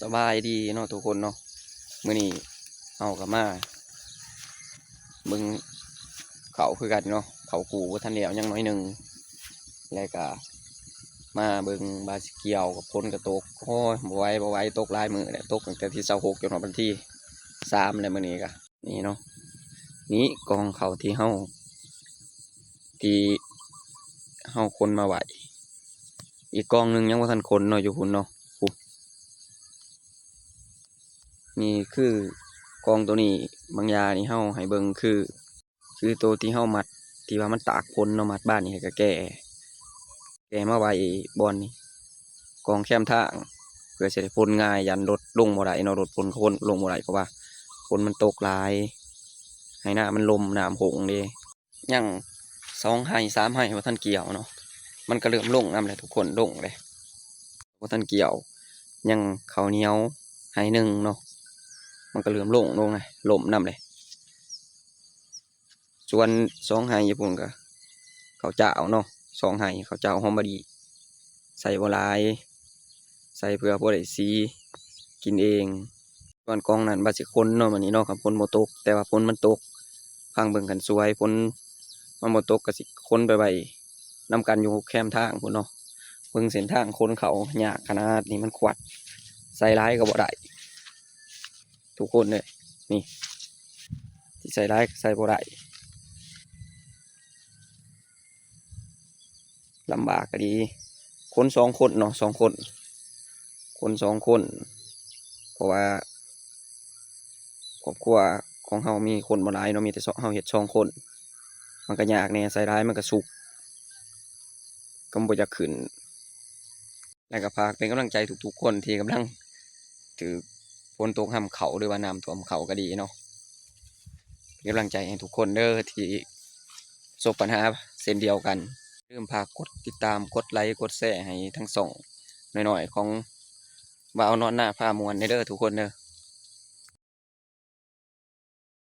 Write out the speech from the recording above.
ສະບາຍດີເນາະທຸກຄົນເນາະ, ມື້ນີ້ເຮົາກໍມາເບິ່ງເຂົ້າຄືກັນເນາະ, ເຂົ້າກູ້ບໍ່ທັນແລ້ວ ຍັງໜ້ອຍໜຶ່ງ ແລ້ວກໍມາເບິ່ງວ່າຊິກ່ຽວກັບ ຝົນກໍຕົກ ໂອ້ຍ ບໍ່ໄຫວ ບໍ່ໄຫວ ຕົກຫຼາຍມື້ແລ້ວ, ຕົກຕັ້ງແຕ່ທີຊາວຫົກ ຈົນຮອດວັນທີສາມແລ້ວ ມື້ນີ້ກໍ ນີ້ເນາະ, ນີ້ກອງເຂົ້າທີ່ເຮົາ ທີ່ເຮົາຂົນມາໄວ້, ອີກກອງໜຶ່ງຍັງບໍ່ທັນຂົນເນາະ ຢູ່ພຸ້ນເນາະ, ພຸ້ນ. ນີ້ຄືກອງໂຕນີ້, ບາງຢ່ານີ້ເຮົາໃຫ້ເບິ່ງຄື ຄືໂຕທີ່ເຮົາມັດ ທີ່ວ່າມັນຕາກຝົນເນາະ, ມັດບາດນີ້ ແລ້ວກໍແກ່ ແກ່ມາໄວ້ບ່ອນນີ້ ກອງແຄມທາງ ເພື່ອຊິໄດ້ຂົນງ່າຍ, ຢ້ານລົດລົງບໍ່ໄດ້ເນາະ, ລົດຂົນຄົນລົງບໍ່ໄດ້ ເພາະວ່າຝົນມັນຕົກຫຼາຍ, ໄຮ່ນາມັນລົມ ນ້ຳຫົ່ງເດ້. ຍັງສອງໄຮ່ສາມໄຮ່ບໍ່ທັນກ່ຽວເນາະ, ມັນກໍເລີ່ມລົງນຳແລ້ວທຸກຄົນ, ລົງເດ້ ບໍ່ທັນກ່ຽວ. ຍັງເຂົ້າໜຽວໄຮ່ໜຶ່ງເນາະ, ມັນກໍເລີ່ມລົງ ລົງ ລົມນຳເດ້. ສ່ວນສອງໄຮ່ຢູ່ພຸ້ນກໍເຂົ້າຈ້າວເນາະ, ສອງໄຮ່ເຂົ້າຈ້າວຫອມມະລິ ໃສ່ບໍ່ຫຼາຍ, ໃສ່ເພື່ອພໍໄດ້ສີກິນເອງ. ສ່ວນກອງນັ້ນວ່າຊິຂົນເນາະ ມື້ນີ້ເນາະ, ຄັນຝົນບໍ່ຕົກ, ແຕ່ວ່າຝົນມັນຕົກ, ຟັງເບິ່ງຄັນສວຍ ຝົນມັນບໍ່ຕົກ ກໍຊິຂົນໄປໄວ້ນຳກັນຢູ່ແຄມທາງພຸ້ນເນາະ. ເບິ່ງເສັ້ນທາງຂົນເຂົ້າຍາກຂະໜາດນີ້, ມັນຂວັດ, ໃສ່ຫຼາຍກໍບໍ່ໄດ້ ທຸກຄົນເອີຍ, ນີ້ ຊິໃສ່ຫຼາຍກໍໃສ່ບໍ່ໄດ້, ລຳບາກກໍດີ. ຄົນສອງຄົນເນາະ, ສອງຄົນ, ຄົນສອງຄົນ, ເພາະວ່າຄອບຄົວຂອງເຮົາມີຄົນບໍ່ຫຼາຍເນາະ, ມີແຕ່ເຮົາເຮັດສອງຄົນ, ມັນກໍຍາກແດ່, ໃສ່ຫຼາຍມັນກໍສຸກ, ກໍບໍ່ຢາກຂຶ້ນ. ແລ້ວກໍຝາກເປັນກຳລັງໃຈທຸກໆຄົນທີ່ກຳລັງຖືກຝົນຕົກຫຳເຂົ້າ ຫຼືວ່ານ້ຳຖ້ວມເຂົ້າກໍດີເນາະ, ເປັນກຳລັງໃຈໃຫ້ທຸກຄົນເດີ ທີ່ປະສົບບັນຫາເຊັ່ນດຽວກັນ. ຢ່າລືມຝາກກົດຕິດຕາມ ກົດໄລ ກົດແຊໃຫ້ທັງຊ່ອງນ້ອຍໆຂອງບ່າວນອນນາພາມ່ວນແດ່ເດີທຸກຄົນເດີ.